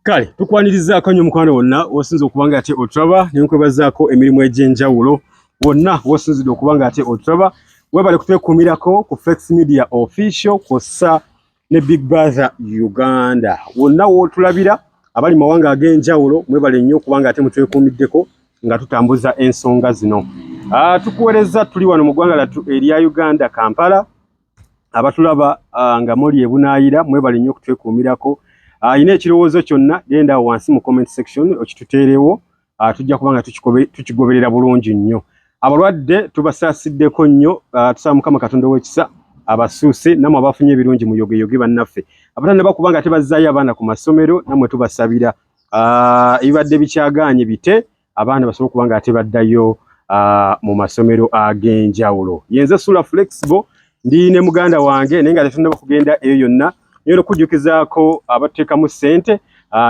Kale tukwanirizaako nnyo mukwano wonna wosinza okuba nga ate otulaba, ne nkwebazaako emirimu egy'enjawulo wonna wosinzidde okuba nga ate otulaba. Webale kutwekuumirako ku Flex Media Official kw'ossa ne Big Brother Uganda. Wonna w'otulabira abali mu mawanga ag'enjawulo, mwebale nnyo okuba nga ate mutwekuumiddeko nga tutambuza ensonga zino. Tukuweereza tuli wano mu ggwanga lyattu erya Uganda, Kampala. Abatulaba nga muli ebunaayira, mwebale nnyo okutwekuumirako. Ayina ekirowoozo kyonna, genda awo wansi mu comment section okituteerewo, tujja kuba nga tukigoberera bulungi nnyo. Abalwadde tubasaasiddeko nnyo, tusaba Mukama Katonda ow'ekisa abasuuse, nammwe abafunye ebirungi muyogeyoge bannaffe. Abatannaba kuba nga tebazzaayo abaana ku masomero, nammwe tubasabira. Ebibadde bikyagaanye bite, abaana basobole okuba nga ate baddayo mu masomero ag'enjawulo. Yenze Sula Flexible, ndi ne muganda wange, naye nga tetunnaba kugenda eyo yonna, naye okujjukizaako abatuteekamu ssente,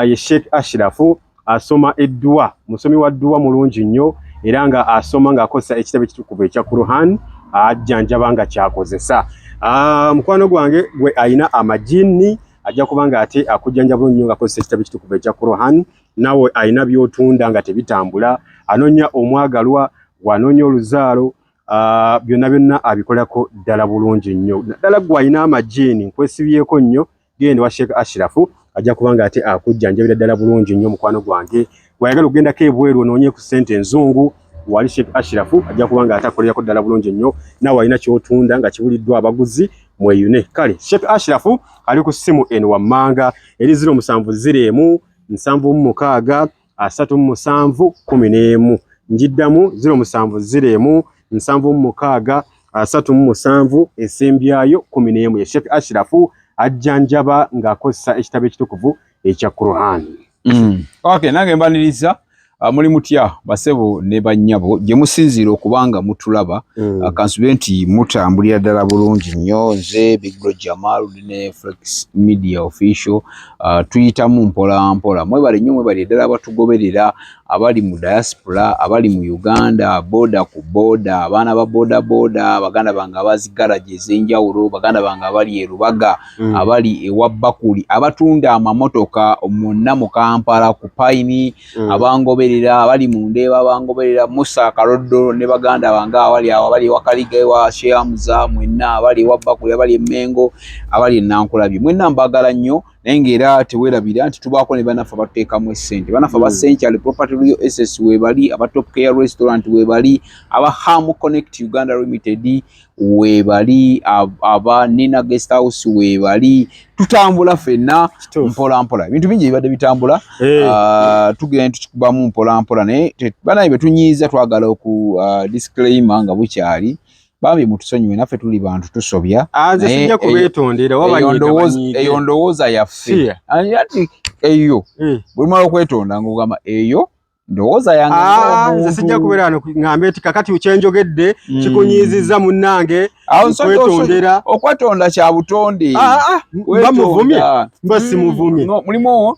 ye Sheikh Ashirafu, asoma edduwa, musomi wa dduwa mulungi nnyo, era nga asoma ng'akozesa ekitabo ekitukuvu ekya Quran, ajjanjaba nga kyakozesa. Mukwano gwange gwe alina amajinni, ajja kuba nga ate akujjanjaba nnyo ng'akozesa ekitabo ekitukuvu ekya Quran. Nawe alina by'otunda nga tebitambula, anoonya omwagalwa, gwanoonya oluzaalo, byonna byonna abikolako ddala bulungi nnyo. Naddala gwe alina amajiini, nkwesibyeko nnyo, genda wa Sheikh Ashirafu, ajja kuba nga ate akujjanjabira ddala bulungi nnyo. Mukwano gwange gwayagala okugendako ebweru onoonye ku ssente enzungu, wali Sheikh Ashirafu ajja kuba nga ate akolerako ddala bulungi nnyo. Naawe alina ky'otunda nga kibuliddwa abaguzi, mweyune. Kale Sheikh Ashirafu ali ku ssimu eno wammanga eri 070 1 76 37 11. Njiddamu, 070 1 76 37 esembyayo 11. Ye Sheikh Ashirafu, ajjanjaba ng'akozesa ekitabo ekitukuvu ekya Quran. Okay, nange mbaniriza. Muli mutya basebo ne bannyabo gye musinziira okubanga mutulaba? Kansube nti mutambulira ddala bulungi nnyo. Nze Big Bro Jamal ne Flex Media Official, tuyitamu mpola mpola. Mwebale nnyo, mwebale ddala abatugoberera, abali mu diaspora, abali mu Uganda, boda ku boda, abaana ba boda boda, baganda bange abazi garage ez'enjawulo, baganda bange abali e Rubaga, abali ewa Bakuli, abatunda amamotoka mwonna mu Kampala ku Pine, abangoberera abali mu Ndeeba, abangoberera Musa Kaloddo ne baganda bange abali awo, abali ewa Kaliga, ewa Shehamza, mwenna abali ewa Bakuli, abali e Mengo, abali e Nankulabye, mwenna mbagala nnyo. Naye ng'era teweerabira nti tubaako ne bannaffe abatuteekamu essente, bannaffe aba Century Property Real Estate weebali, aba Top Care Restaurant weebali, aba Ham Connect Uganda Limited weebali, aba Nina Guest House weebali. Tutambula ffenna mpola mpola, ebintu bingi ebibadde bitambula. Tugenda tukikubamu mpola mpola, naye banaye betunyiiza twagala oku disclaimer nga bukyali. Bambi mutusonyiwe, naffe tuli bantu, tusobya. Nze sijja kubeetondera. Eyo ndowooza yaffe. Ati eyo buli okwetonda ng'ogamba eyo ndowooza yange. Nze sijja kubeera wano ŋŋambe nti kakati kyenjogedde kikunyiizizza munnange, kwetondera. Okwetonda kya butonde. Mba muvumye, mba simuvumye. Mulimu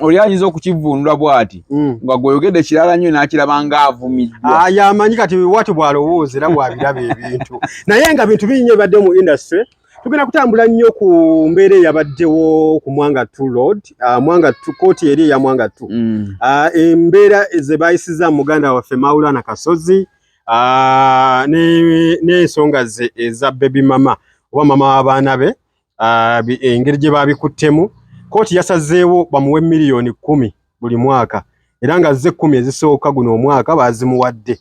oli ayinza okukivvuunula bw'ati nga gweyogedde kirala nnyo n'akiraba ng'avumiddwa. Yamanyi kati wati bw'alowooza era bw'abiraba ebintu, naye nga bintu bingi nnyo bibadde mu industry. Tugenda kutambula nnyo ku mbeera eyabaddewo ku Mwanga 2 Road, Mwanga 2, kooti eri eya Mwanga 2, embeera ze bayisiza muganda waffe Maulana Kasozi n'ensonga ze eza baby mama oba mama w'abaana be, engeri gye babikuttemu. Kooti yasazeewo bamuwe 10 miliyoni buli mwaka, era nga ze 10 ezisooka guno omwaka bazimuwadde.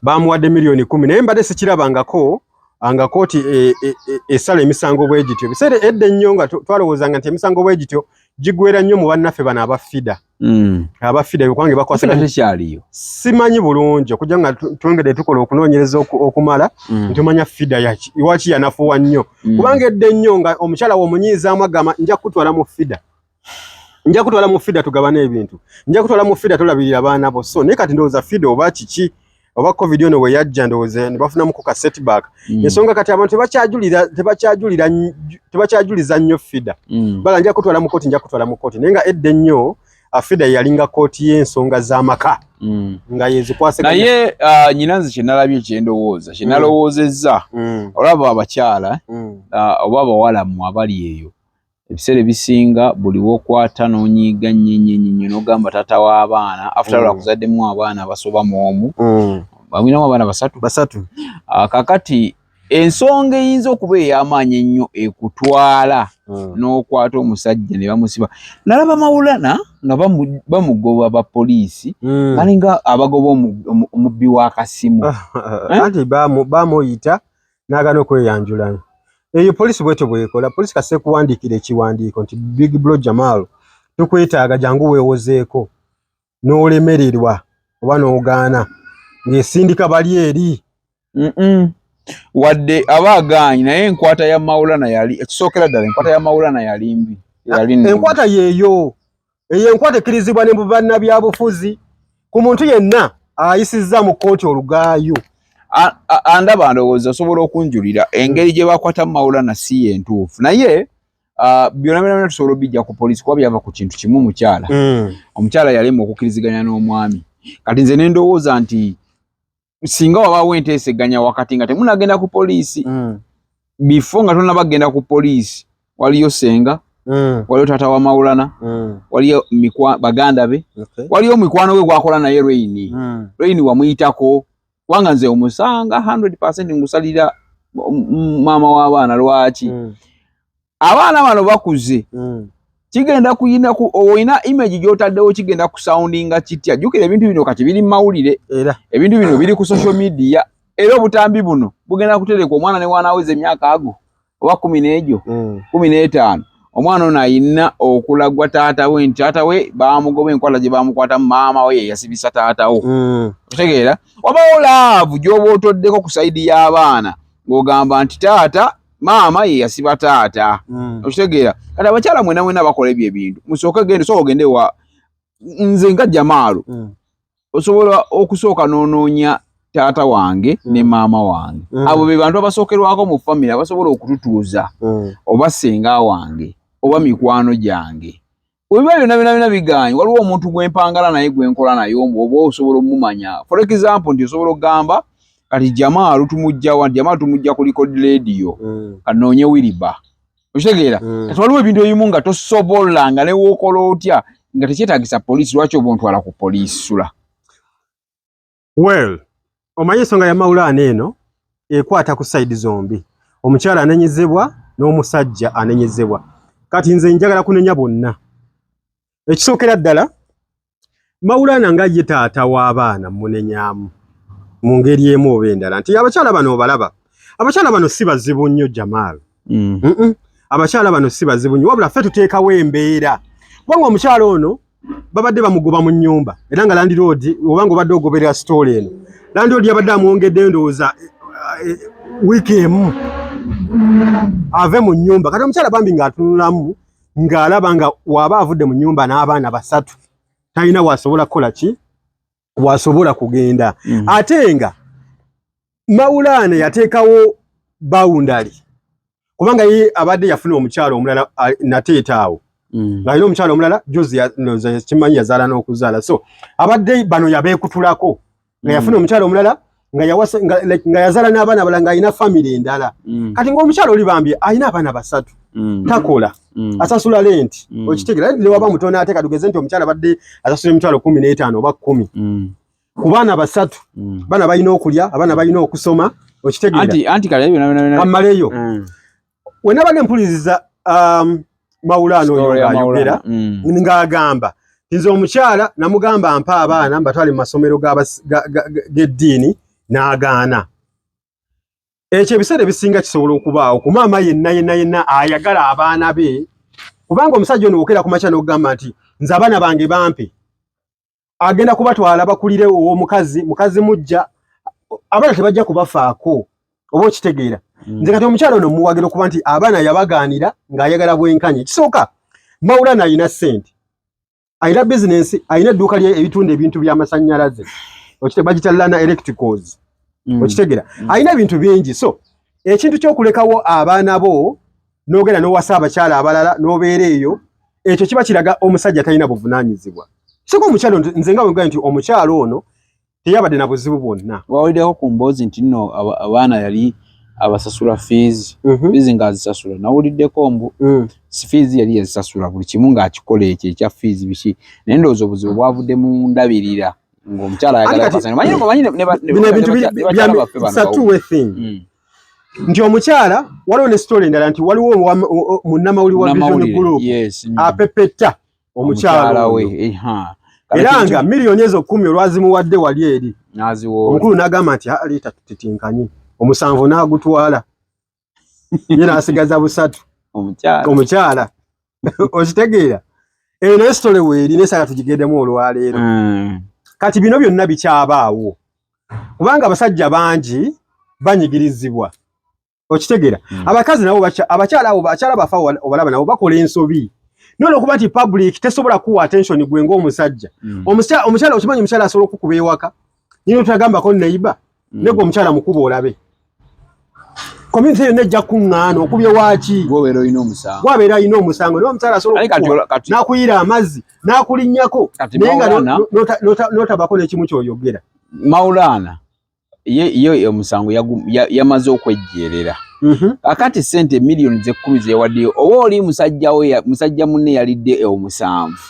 Bamuwadde 10 miliyoni, naye mbadde sikirabangako nga kooti esala emisango bwe gityo. Ebiseera edda ennyo nga twalowoozanga nti emisango bwe gityo gigwera nnyo mu bannaffe bano aba FIDA. Aba FIDA kubanga bakwasaganya. Tekyaliyo. Simanyi bulungi okujja nga twongedde tukola okunoonyereza okumala ntumanya FIDA yaki, lwaki yanafuwa nnyo, kubanga edda ennyo nga omukyala w'omunyiizaamu agamba, "Nja kutwala mu FIDA, nja kutwala mu FIDA tugabane ebintu, nja kutwala mu FIDA tolabirira abaana bo." So naye kati ndowooza FIDA oba kiki oba COVID ono we yajja, ndowooza ne bafunamuko ka setback. Ensonga kati abantu tebakyajulira, tebakyajuliza nnyo FIDA. Bala nja kutwala mu kooti, nja kutwala mu kooti, naye nga edda ennyo FIDA yalinga kooti y'ensonga z'amaka nga yezikwasaganya. Naye nyina nze kyenalabye, kyendowooza, kyenalowoozezza, olaba abakyala oba abawala mmwe abali eyo. Ebiseera ebisinga buli wokwata n'onyiiga nnyo nnyo nnyo nnyo n'ogamba taata w'abaana after all akuzaddemu abaana abasoba mu omu. Bamwinamu abaana basatu. Basatu. Kakati ensonga eyinza okuba ey'amaanyi ennyo ekutwala n'okwata omusajja ne bamusiba. Nalaba Maulana nga bamugoba ba poliisi balinga abagoba omubbi w'akasimu. Anti bamuyita n'agaana okweyanjula. Eyo poliisi bwetyo bwekola. Poliisi kasita ekuwandiikira ekiwandiiko nti Big Bro Jamal tukwetaaga jangu weewozeeko, n'olemererwa oba n'ogaana, ng'esindika bali eri. Wadde aba agaanyi, naye enkwata ya Maulana yali ekisookera ddala, enkwata ya Maulana yali mbi, yali nnungi. Enkwata yeeyo, eyo enkwata ekkirizibwa ne mu bannabyabufuzi ku muntu yenna ayisizza mu kkooti olugaayo. Andaba ndowooza osobola okunjulira engeri gye bakwata Maulana si ye ntuufu, naye byonna byonna tusobola obijja ku poliisi kuba byava ku kintu kimu, mukyala. Omukyala yalema okukkiriziganya n'omwami. Kati nze ne ndowooza nti singa wabaawo enteeseganya wakati nga temunagenda ku poliisi, before nga tonnabagenda ku poliisi, waliyo senga, waliyo taata wa Maulana, waliyo baganda be, waliyo mikwano gwe gwakola naye Reini. Reini wamuyitako, kubanga nze omusanga 100% ngusalira maama w'abaana. Lwaki? Abaana bano bakuze, kigenda kuyina ku olina image gy'otaddewo, kigenda kusoundinga kitya? Jjukira ebintu bino kati biri mu mawulire, era ebintu bino biri ku social media, era obutambi buno bugenda kuterekwa. Omwana ne wanaaweza emyaka ago oba 10 n'egyo 15, omwana ono ayina okulagwa taata we nti taata we bamugoba, enkwata gye bamukwatamu, maama we ye yasibisa taata wo. Otegeera, wabawo love gy'oba otoddeko ku side y'abaana ng'ogamba nti taata, maama ye yasiba taata. Okitegeera? Kati abakyala mwena mwena bakola ebyo ebintu, musooke genda, osooka ogende wa nze nga Jamaalu, osobola okusooka n'onoonya taata wange ne maama wange. Abo be bantu abasookerwako mu family abasobola okututuuza, oba ssenga wange oba mikwano gyange. Webiba byonna byonna byonna biganye, waliwo omuntu gwempangala naye, gwenkola naye, oba osobola omumanya. For example, nti osobola okugamba kati Jamaalu tumujja wa? Jamaalu tumujja ku record radio, kanoonye Wiriba. Okitegeera? Kati waliwo ebintu ebimu nga tosobola, nga newookola otya nga tekyetagisa poliisi. Lwaki oba ontwala ku poliisi sula? Well, omanyi ensonga ya Maulana eno ekwata ku side zombi, omukyala anenyezebwa n'omusajja anenyezebwa. Kati nze njagala kunenya bonna. Ekisookera ddala, Maulana nga ye taata w'abaana munenyamu mu ngeri emu oba endala nti abakyala bano obalaba, abakyala bano si bazibu nnyo, Jamal. Abakyala bano si bazibu nnyo, wabula ffe tuteekawo embeera, kubanga omukyala ono babadde bamugoba mu nnyumba, era nga landlord, oba nga obadde ogoberera story eno, landlord yabadde amwongedde ndowooza wiiki emu ave mu nnyumba. Kati omukyala bambi ng'atunulamu ng'alaba nga waba avudde mu nnyumba n'abaana basatu, talina wasobola kukola ki, wasobola kugenda. Ate nga Maulana yateekawo boundary, kubanga ye abadde yafuna omukyalo omulala nateeta awo, ng'alina omukyalo omulala jozi, ndowooza kimanyi yazaala n'okuzaala. So abadde bano yabeekutulako nga yafuna omukyalo omulala, nga yawasa, nga, like, nga yazaala n'abaana abalala, ng'alina family endala. Kati ng'omukyalo oli bambi alina abaana basatu, takola, asasula rent. Okitegeera? Ne waba mutono, ate katugeze nti omukyala abadde asasula emitwalo 15 oba 10 ku baana basatu, baana balina okulya, abaana balina okusoma. Okitegeera? Anti kale byonna byonna byonna Kamaleyo. We nabadde mpuliriza Maulana oyo Story ya ng'ayogera, Maulana. Ng'agamba nze omukyala namugamba mpa abaana mbatwale mu masomero g'eddiini, n'agaana. Ekyo ebiseera ebisinga kisobola okubaawo ku maama yenna yenna yenna ayagala abaana be, kubanga omusajja ono wokera ku makya n'okugamba nti nze abaana bange bampe, agenda kubatwala bakulire ow'omukazi, mukazi mujja, abaana tebajja kubafaako. Oba okitegeera? Nze kati omukyala ono muwagira okuba nti abaana yabagaanira ng'ayagala bwenkanya. Ekisooka, Maulana alina ssente, alina bizinensi, alina edduuka lye ebitunda ebintu by'amasannyalaze, bagita Lana Electricals. Okitegeera? Alina ebintu bingi. So ekintu ky'okulekawo abaana bo n'ogenda n'owasa abakyala abalala n'obeera eyo, ekyo kiba kiraga omusajja talina buvunaanyizibwa. Siko omukyala ono, nze nga bwe nti omukyala ono teyabadde na buzibu bwonna. Wawuliddeko ku mboozi nti nno abaana yali Abasasula fees. Fees ng'azisasula, nawuliddeko mbu fees yali yazisasula, buli kimu ng'akikola ekyo ekya fees biki, naye ndowooza obuzibu bwavudde mu ndabirira, ng'omukyala ayagala Anti kati- kasane. Manyi manyi Bino ebintu ne bakyala baffe bano it's a two way thing. Nti omukyala, waliwo ne story endala nti waliwo munnamawulire wa Vision Munnamawulire, Group apepeta omukyala we oyo. Eha. Era nga miliyoni ezo 10 olwazimuwadde wali eri, n'aziwola. Omukulu n'agamba nti, "Ah, leeta tutitinkanye." Omusanvu n'agutwala, ye n'asigaza busatu. Omukyala. Omukyala, okitegeera? Eyo naye story weeri, nesaga tugigendemu olwaleero. Kati bino byonna bikyabaawo kubanga abasajja bangi banyigirizibwa, okitegeera? Abakazi nabo abakyala abo, bakyala bafe abo obalaba nabo bakola ensobi, nolwokuba nti public tesobola kuwa attention gwe ng'omusajja. Omukyala okimanyi, omukyala asobola okukuba ewaka nina otagambako neighbor. Negwe omukyala mukuba olabe community yonna ejja kuŋŋaana, okubye waaki? Gwobeera olina omusango. Gwabeera alina omusango, naye omukyala asobola Aye kati okukuba n'akuyira amazzi n'akulinnyako, Kati naye nga Maulana- n'otabako n'ekimu ky'oyogera. Maulana ye omusango yamaze okwejjeerera. Kakati sente miliyoni ze10 zewaddeyo, oba oli musajja we musajja munne yalidde omusanvu.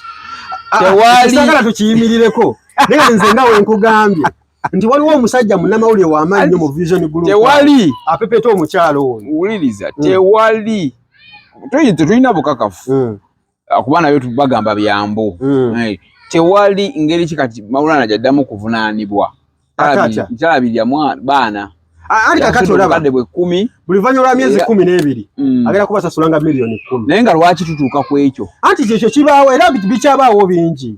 Tewali- Saagala tukiyimirireko, naye nze nga wenkugambye nti waliwo omusajja munnamawulire w'amaanyi nnyo mu Vision Group Tewali. apepeta omukyalo ono. Wuliriza, tewali, tetulina bukakafu, kuba nabyo bagamba byambu. Tewali ngeri ki kati Maulana gyaddamu kuvunaanibwa. Ate atya? Nkyalabirira baana. Anti kakati olaba Obukadde bwe 10. Buli luvannyuma lwa myezi 12 agenda kubasasulanga miliyoni 10. Naye nga lwaki tutuuka ku ekyo? Anti kyekyo kibaawo, era bikyabaawo bingi,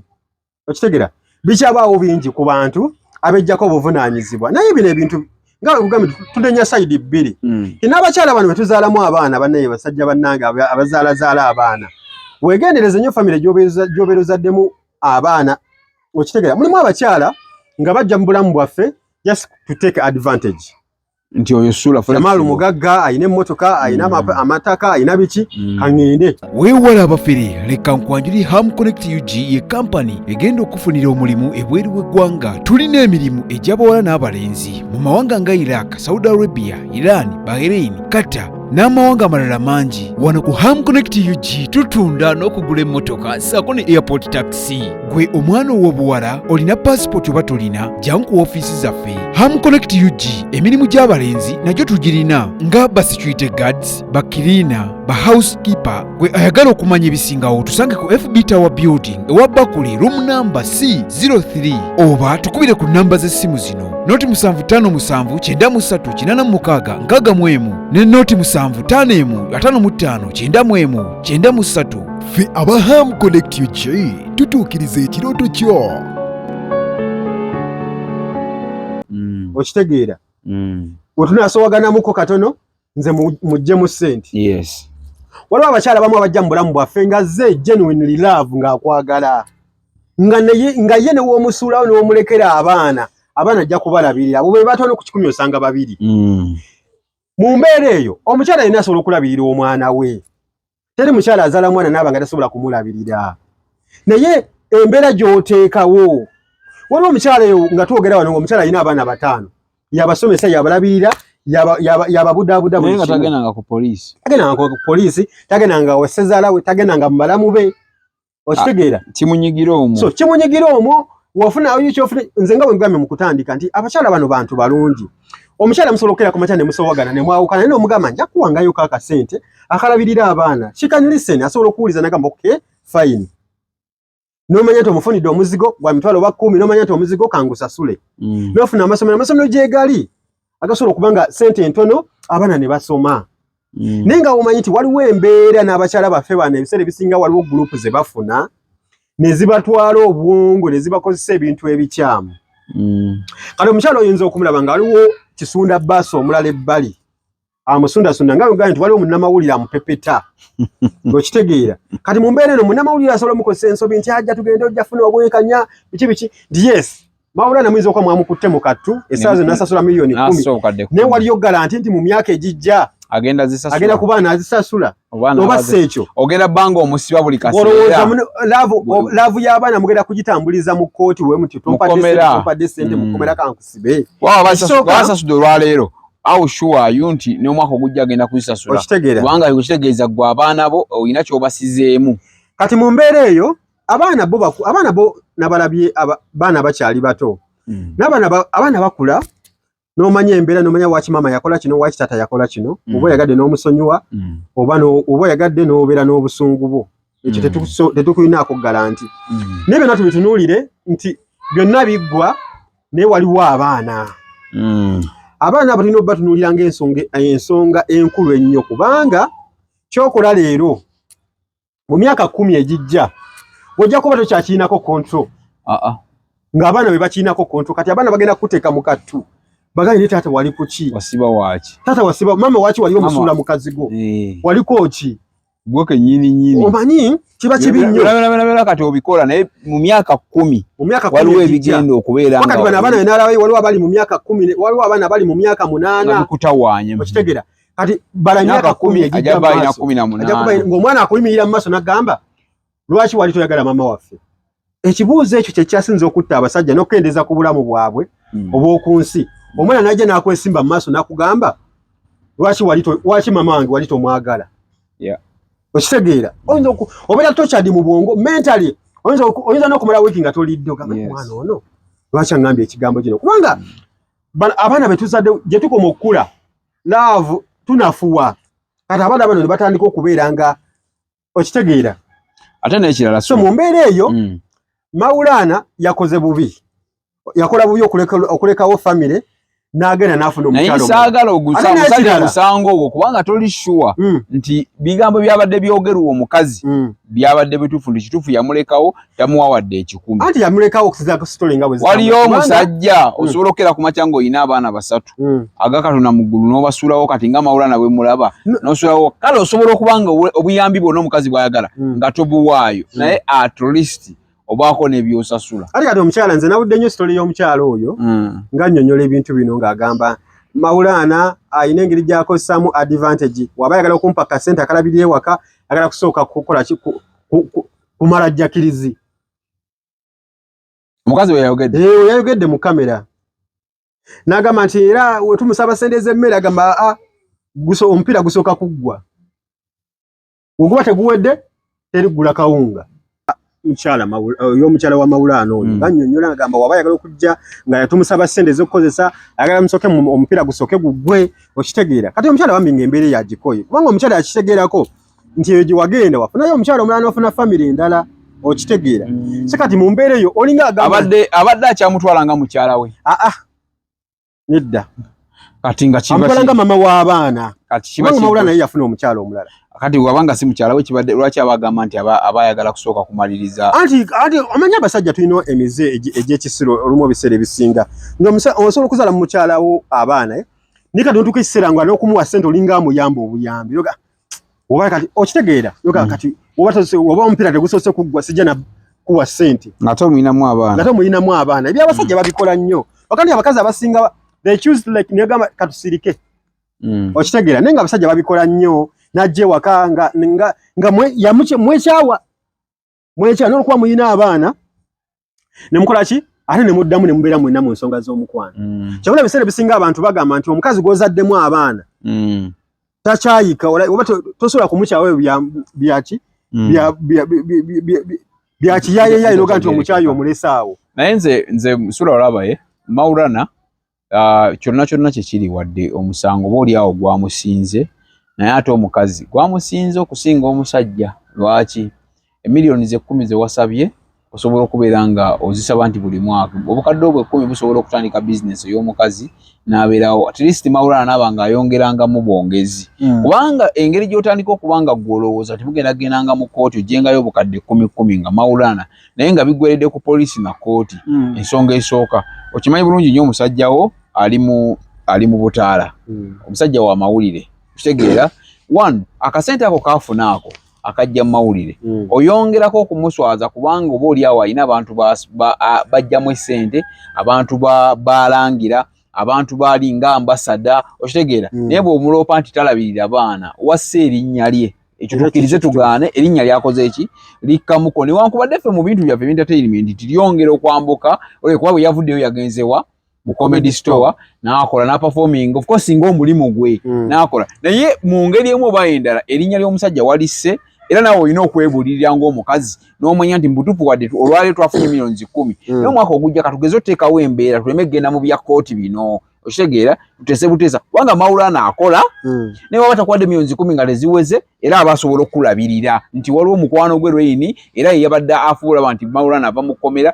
okitegera? Bikyabaawo bingi ku bantu abejjako obuvunaanyizibwa. Naye bino ebintu nga wekugambye, tunenya side bbiri. N'abakyala bano betuzaalamu abaana, bannaye basajja bannange abazaalazaala abaana, weegendereze nnyo famire gy'obeera ozaddemu abaana, okitegera? Mulimu abakyala nga bajja mu bulamu bwaffe just to take advantage. Nti oyo sula. Jamaalu mugagga, ayina emmotoka, ayina amataka, ayina biki, kaŋŋende. Weewala abafere, leka nkwanjuli Ham Connect UG, ye kampani egenda okufunira omulimu ebweru w'eggwanga. Tulina emirimu egy'abawala n'abalenzi mu mawanga nga Iraq, Saudi Arabia, Iran, Bahrain, Qatar n'amawanga amalala mangi. Wano ku Ham Connect UG tutunda n'okugula emmotoka ssaako ne airport taxi. Gwe omwana ow'obuwala olina pasipoti oba tolina, jangu ku ofiisi zaffe Ham Connect UG. Emirimu gy'abalenzi nagyo tugirina nga ba security guards, ba cleaner, ba housekeeper. Gwe ayagala okumanya ebisingawo, tusange ku FB Tower Building ewa Bakuli, room number C03, oba tukubire ku namba z'essimu zino: 0 757 93 86 61 ne 0 751 55 91 93. Ffe aba Ham Connect UG tutuukiriza ekirooto kyo. Okitegeera? Wetunaasowaganamuko katono, nze muggyemu ssente. Waliwo abakyala bamu abajja mu bulamu bwaffe nga ze genuinely love, ng'akwagala, nga naye nga ye new'omusuulawo, new'omulekera abaana, abaana ajja kubalabirira. Abo be batono ku 100, osanga babiri. Mu mbeera eyo omukyala yenna asobola okulabirira omwana we. Teri mukyala azaala mwana naaba nga tasobola kumulabirira, naye embeera gy'oteekawo. Waliwo omukyala eyo nga twogera wano, ng'omukyala alina abaana bataano, yabasomesa, yabalabirira, yababudaabuda Naye buli nga kimu. Tagendanga ku poliisi. Tagendanga ku poliisi, tagendanga wasezaala we, tagendanga mu balamu be, okitegeera? Kimunyigira omwo. So kimunyigira omwo, wafuna kyofuna. Nze nga bwe ngambye mu kutandika nti abakyala bano bantu balungi. Omukyala musobola okukera ku makya ne musowagana ne mwawukana, naye n'omugamba, "Nja kuwangayo akasente akalabirira abaana." She can listen, asobola okuwuliza nagamba, "Okay, fine." N'omanya nti omufunidde omuzigo gwa mitwalo oba 10, n'omanya nti omuzigo kangusasule. N'ofuna amasomero, amasomero gyegali agasobola okuba nga sente entono abaana ne basoma. Naye nga omanyi nti waliwo embeera n'abakyala baffe bano, ebiseera ebisinga waliwo group ze bafuna ne zibatwala obwongo ne zibakozesa ebintu ebikyamu. Kale omukyala oyinza okumulaba nga waliwo kisunda baasi omulala ebbali amusundasunda, nga wegambye nti waliwo munnamawulire amupepeta, okitegeera? Kati mu mbeera eno munnamawulire asobola omukozesa ensobi nti ajja tugende, ojja funa obwenkanya, biki biki, nti yes, Mawulana muyinza okuba mwamukutte mu kattu essaawa zonna nasasula miliyoni 10, N'asooka naye waliyo guarantee nti mu myaka egijja agenda zisasula? Agenda kuba n'azisasula? Oba oba si ekyo, ogenda bbanga omusiba buli olowooza kaseera. Love y'abaana mugenda kugitambuliza mu kkooti we muti, Mukomera. "Tompadde sente, mukomera, kankusibe." Waba Ekisooka- basasudde olwaleero, How sure are you nti n'omwaka ogujja agenda kuzisasula? Kubanga okitegeeza gwe abaana bo olina ky'obasizeemu. Kati mu mbeera eyo abaana bo abaana bo nabalabye abaana bakyali bato. N'abaana abaana bakula n'omanya embeera, n'omanya waki maama yakola kino, waki taata yakola kino. Oba oyagadde n'omusonyiwa, oba oyagadde n'obeera n'obusungu bwo. Ekyo tetukulinaako guarantee. Naye byonna tubitunuulire nti byonna biggwa, naye waliwo abaana. Abaana abo tulina obatunuulira ng'ensonga enkulu ennyo, kubanga kyokola leero mu myaka 10 egijja ojja kuba tokyakirinako control. Ng'abaana be bakirinako control. Kati abaana bagenda kukuteeka mu kattu, bagambye ne taata wali kuki? Wasiba waaki? Taata wasiba, maama waki wali omusuula mu kazigo? Waliko ki? Gwe kennyini nnyini. Omanyi kiba kibi nnyo. Byonna kati obikola, naye mu myaka 10 Mu myaka waliwo ebigenda okubeera nga kati bano abaana nalabayo waliwo abali mu myaka 10, waliwo abaana abali mu myaka 8. Bikutawaanya. Okitegeera? Kati bala myaka 10 egijja mu maaso. 18. Ng'omwana akuyimirira mu maaso n'agamba lwaki wali toyagala maama waffe? Ekibuuzo ekyo kye kyasinze okutta abasajja n'okukendeeza ku bulamu bwabwe obw'oku nsi. Omwana n'ajja n'akwesimba mu maaso n'akugamba lwaki wali lwaki maama wange wali tomwagala? Okitegeera? Oyinza obeera tortured mu bwongo mentally, oyinza n'okumala wiiki nga tolidde, ogamba omwana ono lwaki aŋŋambye ekigambo kino? Kubanga abaana be tuzadde gye tukoma okukula, love tunafuwa. Kati abaana bano ne batandika okubeera nga okitegeera. Ate n'ekirala, so mu mbeera eyo Maulana yakoze bubi, yakola bubi okulekawo family n'agenda n'afuna omukyalo. Naye saagala omusajja musango ogwo, kubanga toli sure nti bigambo byabadde byogerwa omukazi byabadde bituufu, nti kituufu yamulekawo tamuwa wadde 1,000. Anti yamulekawo okusinziira ku story nga bwe waliyo omusajja osobola okukera ku makya ng'olina abaana 3 agakatona mu ggulu n'obasuulawo, kati nga Maulana bwe mulaba n'osuulawo. Kale osobola okuba nga obuyambi bwonna omukazi bw'ayagala nga tobuwaayo, naye at least obaako n'ebyosasula. Ate kati omukyala, nze nawudde nnyo story y'omukyala oyo nga nnyonnyola ebintu bino, ng'agamba Maulana alina engeri gy'akozesaamu advantage. Waba ayagala okumpa kasente akalabirira ewaka, ayagala kusooka kukola kumala jjakirizi. Omukazi we yayogedde? Eh, yayogedde mu kamera n'agamba nti era wetumusaba sente z'emmere agamba aa, omupiira gusooka kuggwa, oguba teguwedde terigula kawunga. Mukyala y'omukyala wa Maulana oyo bannyonnyola ngamba waba ayagala okujja nga yatumusaba ssente ez'okukozesa, ayagala musooke omupiira gusooke guggwe. Okitegeera? Kati omukyala bambi ng'embeera eyo agikoye, kubanga omukyala yakitegeerako nti eyo gye wagenda wafunayo omukyala omulala n'ofuna famire endala. Okitegeera? So kati mu mbeera eyo olinga agamba abadde akyamutwala nga mukyala we. Aa, nedda. Kati nga kiba amutwala nga mama w'abaana, kati kiba kubanga Maulana naye yafuna omukyala omulala. Kati wabanga si mukyala we, kibadde lwaki abagamba nti aba ayagala kusooka kumaliriza? Anti omanyi abasajja tulina emize egy'ekisiro olumu ebiseera ebisinga, nga osobola okuzaala mu mukyala wo abaana, eh? Naye kati otuuka ekiseera nga n'okumuwa ssente olinga amuyamba obuyambi. Oba kati okitegeera, kati oba omupiira tegusoose kuggwa, sijja na kuwa ssente. Ng'ate omuyinamu abaana. Ng'ate omuyinamu abaana. Ebyabasajja babikola nnyo, wakati abakazi abasinga they choose like negamba katusirike. Okitegeera? Naye nga abasajja babikola nnyo, n'ajja ewaka nga mwekyawa mwekyawa n'olwokuba muyina abaana ne mukola ki, ate ne muddamu ne mubeera mwenna mu nsonga z'omukwano. Kyabula ebiseera ebisinga abantu bagamba nti omukazi gw'ozaddemu abaana takyayika, oba tosobola kumukyawa byaki byakiyayeyaye noga nti omukyayi omulesaawo. Naye nze sula olaba ye Maulana, kyonna kyonna kyekiri, wadde omusango oba oli awo gwamusinze, naye ate omukazi gwamusinze okusinga omusajja. Lwaki? Emiliyoni 10 ze wasabye osobola okubeera nga ozisaba nti buli mwaka obukadde obwo 10 busobola okutandika bizinesi ey'omukazi n'abeerawo, at least Maulana naaba ng'ayongerangamu bwongezi, kubanga engeri gy'otandika okuba nga ggwe olowooza nti mugenda gendanga mu kkooti ogyengayo obukadde 10 10 nga Maulana, naye nga biggweredde ku poliisi na kkooti. Ensonga esooka, okimanyi bulungi nnyo omusajja wo ali mu butaala, omusajja wa mawulire. Kitegeera, one, akasente ako kaafuna ako akajja mu mawulire, oyongerako okumuswaza, kubanga oba oli awo alina abantu bajjamu essente, abantu balangira, abantu baali nga ambassador. Okitegeera? Naye bw'omuloopa nti talabirira baana, wassa erinnya lye. Ekyo tukkirize tugaane, erinnya lyakoze eki likkamuko, newankubadde ffe mu bintu byaffe entertainment tiryongera okwambuka, olekuba bwe yavuddeyo yagenzewa. Mu Comedy Store n'akola n'aperforming, of course ng'omulimu gwe n'akola, naye mu ngeri emu oba endala erinnya ly'omusajja walisse. Era naawe olina okwebulirira ng'omukazi n'omanya nti mubutuufu wadde olwaleero twafunye miliyoni 10, naye omwaka ogujja katugeze oteekawo embeera tuleme kugenda mu bya kkooti bino. Okitegeera? Tuteese buteesa, kubanga Maulana akola naye waba takuwadde miliyoni 10 nga teziweze, era aba asobola okukulabirira nti waliwo omukwano gwe Lweini, era ye yabadde afuulaba nti Maulana ava mu kkomera.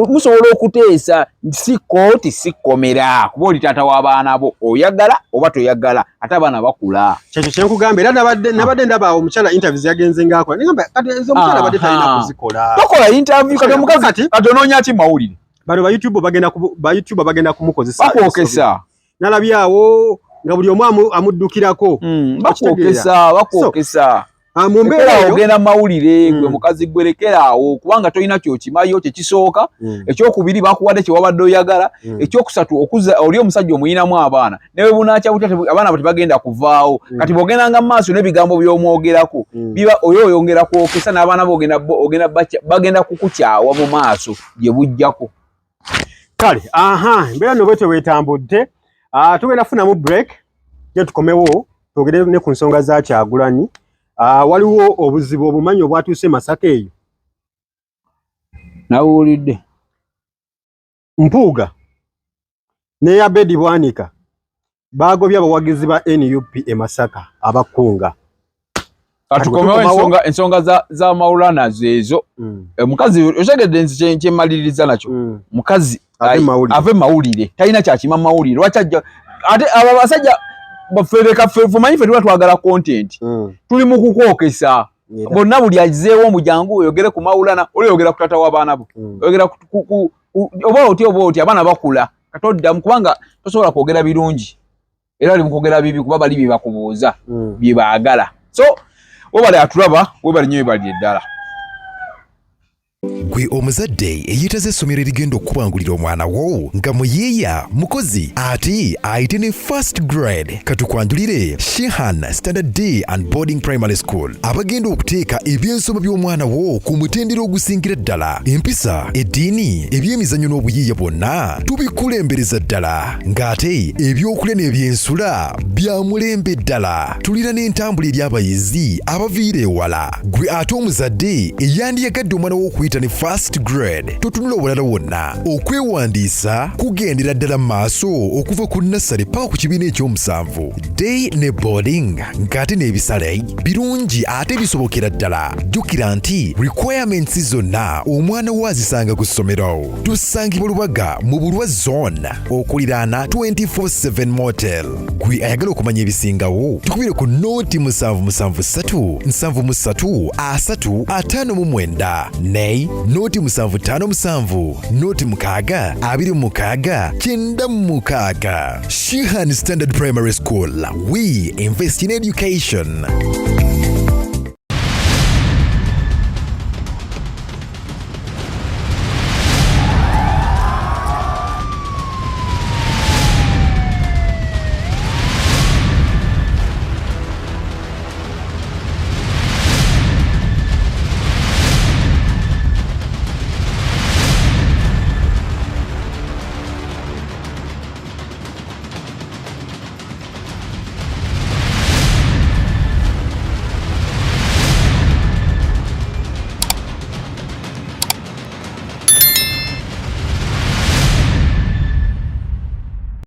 Musobola okuteesa, si kooti, si kkomera, kuba oli taata w'abaana bo, oyagala oba toyagala, ate abaana bakula. Kyekyo kyenkugamba. Era nabadde ndaba awo omukyala interviews yagenze ngaakola, nengamba kati ezo omukyala abadde talina kuzikola. Tokola interview kati omukazi kati onoonya ki mawulire? Bano ba YouTube bagenda ba YouTube bagenda kumukozesa. Bakwokesa. Nalabyawo nga buli omu amuddukirako. Bakwokesa, bakwokesa. Mu mbeera eyo ogenda mawulire gwe mukazi gwe, lekeraawo, kubanga tolina kyokimayo. Kyekisooka. Ekyokubiri, bakuwadde kyewabadde oyagala. Ekyokusatu, okuza oli omusajja omuyinamu abaana, newe bunaakya butya, abaana bo tebagenda kuvaawo. Kati bw'ogendanga mu maaso n'ebigambo by'omwogerako, biba oyo oyongera kwokesa n'abaana bo, ogenda bagenda kukukyawa mu maaso gye bujjako. Kale, aha, embeera nno bwetyo bwetambudde. Tugenda kufunamu break, je tukomewo twogere ne ku nsonga za Kyagulanyi. Waliwo obuzibu obumanyi obwatuuse Masaka eyo. Nawulidde. Mpuuga ne Abedi Bwanika bagobye abawagizi ba NUP e Masaka abakunga. Katukomewo ensonga za Maulana zeezo. Omukazi otegedde nzi kyemmaliririza nakyo, mukazi ave mawulire, talina kyakima mawulire. Lwaki ajja ate abo abasajja bafereka? Ffe manyi ffe tuba twagala content. Tuli mu kukwokesa bonna. Buli azeewo omujangu oyogere ku Maulana, oli oyogera ku taata w'abaana bo, oyogera oba oti oba oti, abaana bakula. Katoddamu, kubanga tosobola kwogera birungi era oli mukwogera bibi, kuba bali bye bakubuuza bye baagala. So webale atulaba, webale nnyo, webalire ddala. Gwe omuzadde eyeetaza essomero erigenda okukubangulira omwana wo nga muyiiya, mukozi, ate ayite ne first grade, katukwanjulire Shihan Standard Day and Boarding Primary School, abagenda okuteeka ebyensoma by'omwana wo ku mutendera ogusingira ddala. Empisa, eddiini, ebyemizannyo n'obuyiiya bwonna tubikulembereza ddala, ng'ate ebyokulya n'ebyensula bya mulembe ddala. Tulina n'entambula eri abayizi abaviira ewala. Gwe ate omuzadde eyandiyagadde omwana wo okuyita ne first grade, totunula obulala wonna. Okwewandiisa kugendera ddala mu maaso okuva ku nursery paka ku kibiina ekyomusanvu, day ne boarding, ng'ate n'ebisale birungi ate bisobokera ddala. Jjukira nti requirements zonna omwana wo azisanga ku ssomero. Tusangibwa Lubaga mu Bulwa Zone, okuliraana 24/7 Motel. Gwe ayagala okumanya ebisingawo, tukubire ku 077 73 30 59 ne 0757 06 26 96. Shihan Standard Primary School, we invest in education.